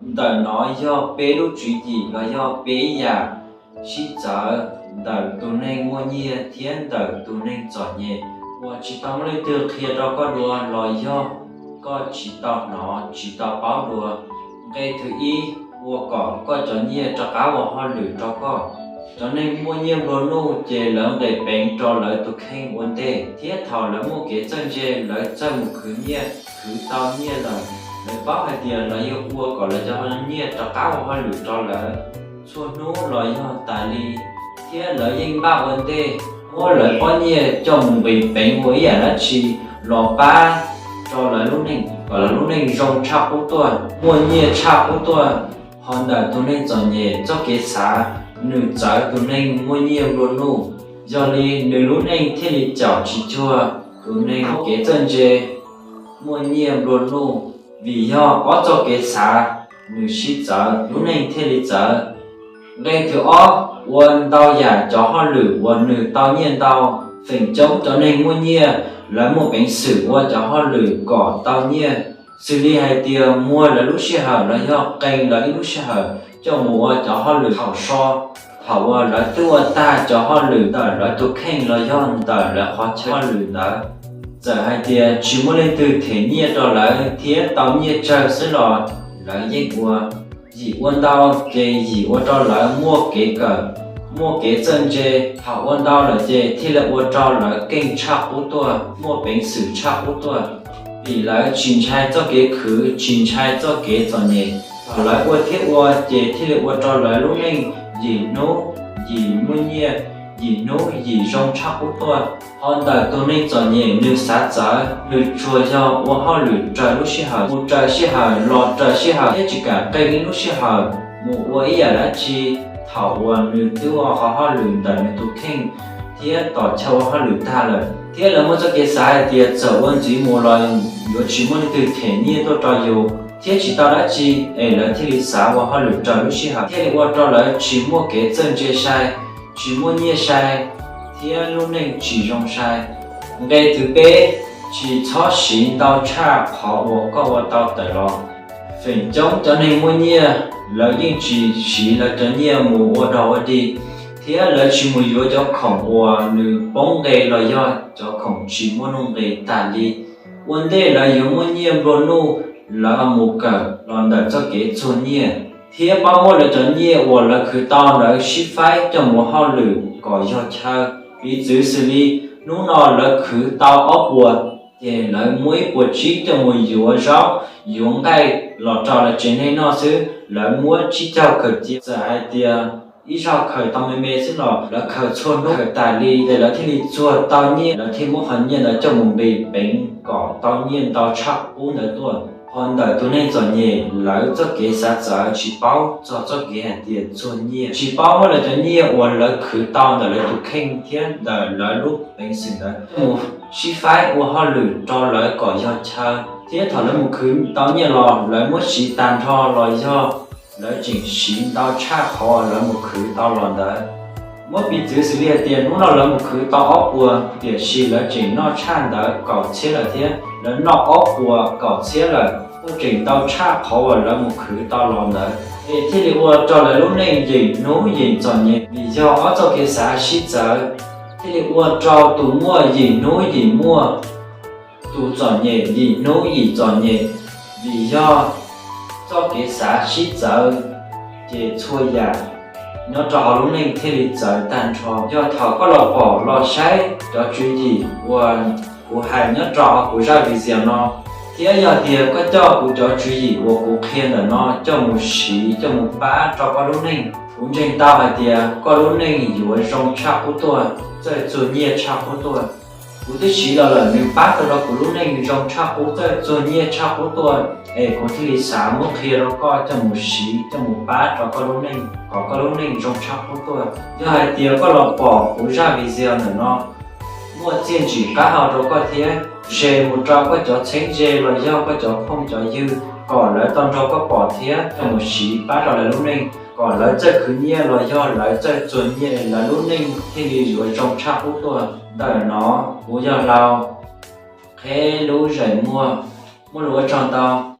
Ntawm no yog peb lub tswv yim los yog peb yam sib txawv ntawm tus neeg muaj nyiaj thiab ntawm tus neeg txom nyem uas tsis tau muaj leej twg qhia rau koj dua los yog koj tsis tau hnov tsis tau paub dua. Nqe thib ib, ua kom koj cov nyiaj rov qab ua hauj lwm rau koj. Cov neeg muaj nyiaj nplua nuj ces lawv nqis peev rau lawv tus kheej ua ntej, thiab thaum lawv muaj kev txawj ntse lawv txawj mus khwv nyiaj, khwv tau nyiaj lawm, lawv paub hais tias lawv yuav ua kom lawv cov nyiaj rov qab ua hauj lwm rau lawv txhua hnub los yog tas li, thiab lawv yeej npaj ua ntej muab lawv pob nyiaj coj mus nqis peev ua ib yam dab tsi los pab rau lawv lub neej kom lawv lub neej zoo tshaj qub tuaj, muaj nyiaj tshaj qub tuaj. Ho ntawm tus neeg txom nyem txoj kev xav, nws txawv tus neeg muaj nyiaj nplua nuj, yog li nws lub neej thiaj li caum tsis cuag tus neeg muaj kev txawj ntse muaj nyiaj nplua nuj, vim yog ob txoj kev xav nws sib txawv lub neej thiaj li txawv. Nqe thib ob, ua ntau yam cov hauj lwm uas nws tau nyiaj ntau. Feem coob cov neeg muaj nyiaj lawv muaj peev xwm ua cov hauj lwm kom tau nyiaj, xws li hais tias muag lawv lub sij hawm los yog qee lawv ib lub sij hawm coj mus ua cov hauj lwm thaum so, thaum uas lawv twb ua tag cov hauj lwm ntawm lawv tus kheej los yog ntawm lawv qhov chaw hauj lwm ntawd. Txawm hais tias tsis muaj leej twg them nyiaj rau lawv thiab tau nyiaj tsawg xwb los lawv yeej ua. Yim ua ntau ces yim ua rau lawv muaj kev kawm, muaj kev txawj ntse. Thaum ua ntau lawm ces thiaj li ua rau lawv keej tshaj qub tuaj, muaj peev xwm tshaj qub tuaj, vim lawv tsis ntshai txoj kev khwv, tsis ntshai txoj kev txom nyem. Thaum lawv ua thiab ua ces thiaj li ua rau lawv lub neej yim hnub yim muaj nyiaj, yim hnub yim zoo tshaj qub tuaj. Ho ntawm tus neeg txom nyem nws xav txawv, nws tsuas yog ua hauj lwm raws lub sij hawm, mus raws sij hawm los raws sij hawm thiab tsis kam qee ib lub sij hawm mus ua ib yam dab tsi thaum uas nws twb ua qhov hauj lwm ntawm nws tus kheej thiab tom chaw ua hauj lwm tag lawm. Thiab lawv muaj txoj kev xav hais tias txawm ua ntxiv mus los yuav tsis muaj leej twg them nyiaj tuaj rau yus thiab tsis tau dab tsi, es lawv thiaj li xav ua hauj lwm raws lub sij hawm thiaj li ua rau lawv tsis muaj kev txawj ntse sai, tsis muaj nyiaj sai, thiab lub neej tsis zoo sai. Nqe thib peb, tsis txhob siv ntau tshaj qhov uas koj ua tau tawm los. Feem coob cov neeg muaj nyiaj lawv yeej tsis siv lawv cov nyiaj mus ua dog ua dig, thiab lawv tsis mus yuav cov khoom uas nws poob nqe los yog cov khoom tsis muaj nuj nqis tas li. Ua ntej lawv yuav muaj nyiaj nplua nuj, lawv mus kawm los ntawm txoj kev txuag nyiaj, thiab paub muab lawv cov nyiaj uas lawv khwv tau ntawd sib faib coj mus hauj lwm kom yog chaw. Piv txwv xws li hnub no lawv khwv tau ob puas, ces lawv muab ib puas tsib coj mus yuav zaub yuav nqaij los rau lawv tsev neeg noj xwb. Lawv muab tsib caug khaws cia, txawm hais tias ib zaug khaws tau me me xwb los lawv khaws txhua hnub khaws tas li ces lawv thiaj li txuag tau nyiaj, lawv thiaj muab qhov nyiaj ntawd coj mus nqis peev kom tau nyiaj ntau tshaj qub ntawd tuaj. Ho ntawm tus neeg txom nyem lawv txoj kev xav txawv tsis paub txog txoj kev hais tias txuag nyiaj, tsis paub muab lawv cov nyiaj uas lawv khwv tau ntawm lawv tus kheej thiab ntawm lawv lub peev xwm ntawd coj mus sib faib ua hauj lwm rau lawv kom yog chaw, thiab thaum lawv mus khwv tau nyiaj los lawv muab siv tag nrho los yog lawv tseem siv ntau tshaj qhov lawv mus khwv tau los ntawd. Muab piv txwv xws li hais tias hnub no lawv mus khwv tau ob puas, tiam sis lawv tseem noj tshaj ntawd kaum txhiab lawm thiab, lawv noj ob puas kaum txhiab lawm, kuj tseem ntau tshaj qhov uas lawv mus khwv tau los ntawd, es thiaj li ua rau lawv lub neej yeem hnub yeem txom nyem. Vim yog ob txoj kev xav sib txawv, thiaj li ua rau tus muaj yeem hnub yeem muaj, tus txom nyem yeem hnub yeem txom nyem. Vim yog txoj kev xav sib txawv, ces txhua yam nyob rau hauv lub neej thiaj li txawv tag nrho. Yog thaum koj los pom los saib cov tswv yim uas kuv hais nyob rau hauv kuv zaj video no, thiab yog tias koj coj kuv cov tswv yim uas kuv qhia ntawm no coj mus siv coj mus pab rau koj lub neej, kuv ntseeg tau hais tias koj lub neej yuav zoo tshaj qub tuaj, txawj txuag nyiaj tshaj qub tuaj. Kuv twb siv los lawm nws pab tau rau kuv lub neej zoo tshaj qub, txawj txuag nyiaj tshaj qub tuaj, es kuv thiaj li xav muab qhia rau koj coj mus siv coj mus pab rau koj lub neej kom koj lub neej zoo tshaj qub tuaj. Yog hais tias koj los pom kuv zaj video ntawm no muaj txiaj ntsim qab hau rau koj thiab, share mus rau koj cov txheeb ze los yog koj cov phooj cov ywg kom lawv tau nrog koj pom thiab coj mus siv pab rau lawv lub neej, kom lawv txawj khwv nyiaj los yog lawv txawj txuag nyiaj, lawv lub neej thiaj li yuav zoo tshaj qub tuaj. Ntawm no kuv yog Hlau, qheb lub zais muag, muaj lus ua tsaug ntau.